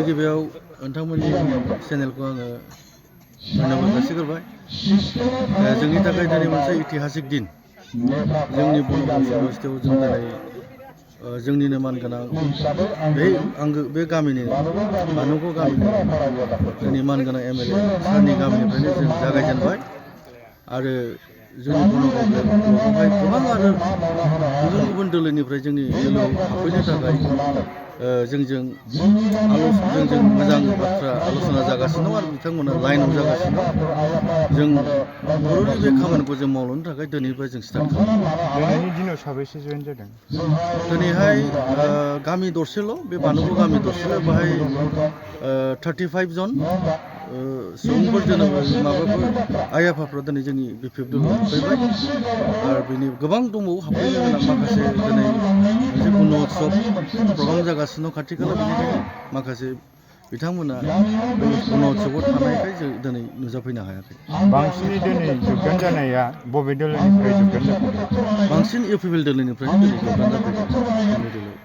गिबियाव नोंथांमोननि चेनेलखौ आङो धन्यबाद जासिग्रोबाय। जोंनि थाखाय दिनै मोनसे ऐतिहासिक दिन। जोंनि बन'गाव समस्थियाव जों दिनै जोंनिनो मानगोनां बे गामिनि बानुगाव गामिनि जोंनि मानगोनां MLA सारनि गामिनिफ्रायनो जों जागायजेनबाय आरो जोंनि बन'गाव ब्लकआवहाय गोबां आरो गुबुन दोलोनिफ्राय जोंनि दोलोआव हाबफैनो थाखाय जोंजों मोजां बाथ्रा आल'सना जागासिनो दं आरो बिथांमोना लाइनाव जागासिनो दं। जों बर'नि बे खामानिखौ जों मावलांनो थाखाय दिनैनिफ्राय जों स्टार्ट खालामो। दिनैनि दिनाव साबैसे जइन जादों? दिनैहाय गामि दरसेल' बे बानुगाव गामि दरसेल' बेहाय 35 जन सुबुंफोर जेनेबा माबाफोर आइ आफाफ्रा दिनै जोंनि BPF दोलोआव हाबफैबाय आरो बेनि गोबां दंबावो हाबफैनो गोनां माखासे दिनै मोनसे गुण उत्सब प्रग्राम जागासिनो दं खाथि खाला, बेनिखायनो माखासे बिथांमोना बे गुण उत्सबआव थानायखाय जों दिनै नुजाफैनो हायाखै। बांसिनै दिनै जगदान जानाया बबे दोलोनिफ्राय जगदान जाफैदों? बांसिन UPPL दोलोनिफ्रायनो दिनै जगदान जाफैदों जोंनि दोलोआव।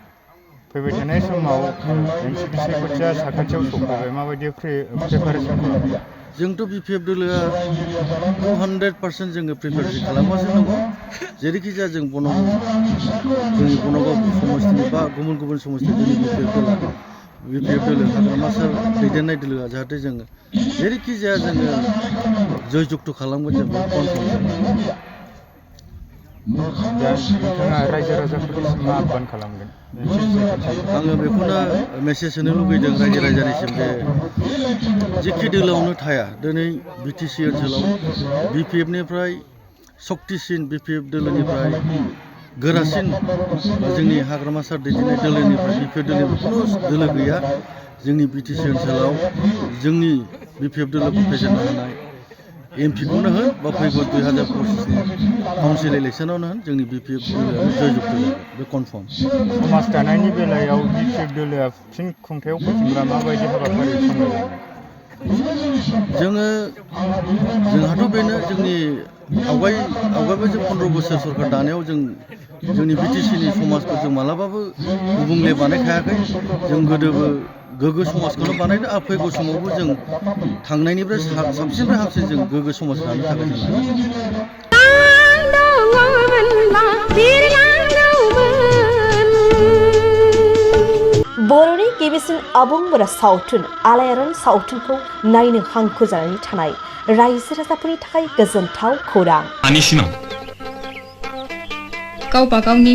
फैबाय थानाय समाव MCP सायख'थिया साखाथियाव सफैबाय, माबायदि प्रिपारेसन खालामदों? जोंथ' BPF दोलोआ 200% जोङो प्रिपारेसन खालामगासिनो दङ। जेरैखि जाया जों जोंनि बन'गाव समस्थिनि बा गुबुन समस्थिनि जोंनि BPF दोलो हाग्रामा सार दैदेननाय दोलोआ जाहाथे जोङो जेरैखि जाया जोङो जय जुक्त खालामगोन जों बेखौ कनफार्म जोङो। दा नोंथाङा रायजो राजाफोरनिसिम मा आह्वान खालामगोन? आङो बेखौनो मेसेज होनो लुगैदों रायजो राजानिसिम जे जेखि दोलोआवनो थाया दिनै BTC ओनसोलाव BPFनिफ्राय सक्तिसिन BPF दोलोनिफ्राय गोरासिन जोंनि हाग्रामा सार दैदेननाय दोलोनिफ्राय BPF दोलोनिफ्राय खुनु दोलो गैया जोंनि BTC ओनसोलाव जोंनि BPF दोलोखौ फेजेननो हानाय। MP खौनो होन बा फैगौ 2025नि काउन्सिल इलेक्सनावनो होन जोंनि BPF दोलोआनो जय जुक्त जागोन, बे कनफार्म। समाज दानायनि बेलायाव BPF दोलोआ फिन खुंथायाव फैफिनब्ला माबायदि हाबाफारि सामलायलांगोन? जोंहाथ' बेनो जोंनि आवगायबो जों 15 बोसोर सरकार दानायाव जोंनि BTCनि समाजखौ जों मालाबाबो गुबुंले बानायखायाखै। जों गोदोबो गोग्गो समाजखौनो बानायदों आरो फैगौ समावबो जों थांनायनिफ्राय साबसिननिफ्राय हामसिन जों गोग्गो समाज दानो थाखाय जों नाजागोन। बर'नि गिबिसिन आबुं बर' सावथुन आलायारन सावथुनखौ नायनो हांखुर जानानै थानाय रायजो राजाफोरनि थाखाय गोजोनथाव खौरां। गावबा गावनि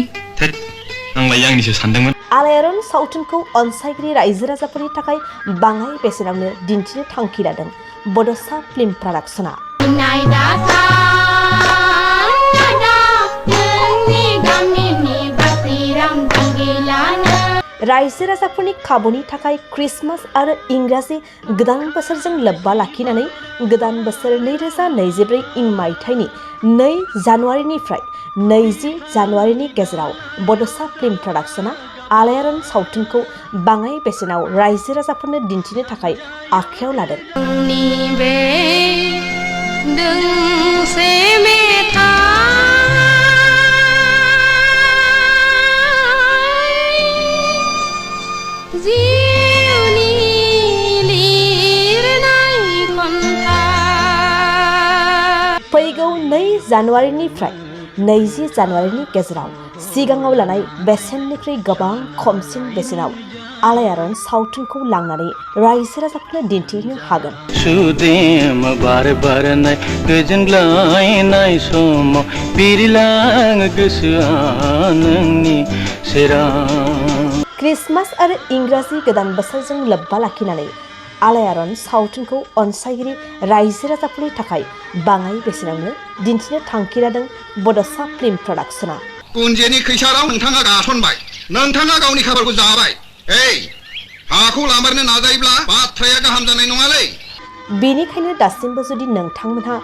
आंलाय आंनिसो सानदोंमोन। आलायारन सावथुनखौ अनसायगिरि रायजो राजाफोरनि थाखाय बाङाय बेसेनावनो दिन्थिनो थांखि लादों बड'सा फिल्म प्रडाक्शना। रायजो राजाफोरनि खाबुनि थाखाय क्रिसमास आरो इंराजि गोदान बोसोरजों लोब्बा लाखिनानै गोदान बोसोर 2024 इं मायथाइनि 2 जानुवारिनिफ्राय 20 जानुवारिनि गेजेराव बड'सा फिल्म प्रडाक्शना आलायारन सावथुनखौ बाङाय बेसेनाव रायजो राजाफोरनो दिन्थिनो थाखाय आखायाव लादों। फैगौ 2 जानुवारिनिफ्राय 20 जानुवारिनि गेजेराव सिगाङाव लानाय बेसेननिख्रुइ गोबां खमसिन बेसेनाव आलायारन सावथुनखौ लांनानै रायजो राजाफोरनो दिन्थिनो हागोन। सुदेम बार बारनाय गोजोनग्लायनाय समाव बिरलाङो गोसोआ नोंनि सेराव। क्रिसमास आरो इंराजि गोदान बोसोरजों लोब्बा लाखिनानै आलायारन सावथुनखौ अनसायगिरि रायजो राजाफोरनि थाखाय बाङाय बेसेनावनो दिन्थिनो थांखि लादों बड'सा फिल्म प्रडाक्शना। कुन्जेनि खैसाराव नोंथाङा गासनबाय, नोंथाङा गावनि खाफालखौ जाबाय। हाखौ लामारनो नाजायोब्ला बाथ्राया गाहाम जानाय नङालै। बेनिखायनो दासिमबो जुदि नोंथांमोनहा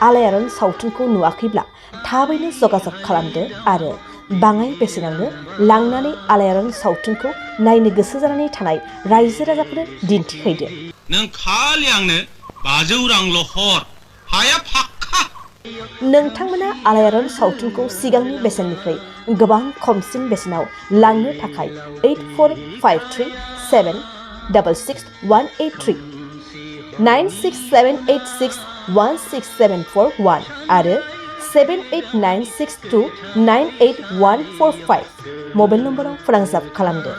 आलायारन सावथुनखौ नुवाखैब्ला थाबैनो जगाजग खालामदो आरो बाङाय बेसेनावनो लांनानै आलायारन सावथुनखौ नायनो गोसो जानानै थानाय रायजो राजाफोरनो दिन्थिहैदो। नों खालि आंनो 500 रांल' हर, हाया फाक्का। नोंथांमोना आलायारन सावथुनखौ सिगांनि बेसेननिफ्राय गोबां खमसिन बेसेनाव लांनो थाखाय 8453 967866183 967861674 आरो 78962981145 मबाइल नम्बराव फोनांजाब खालामदो।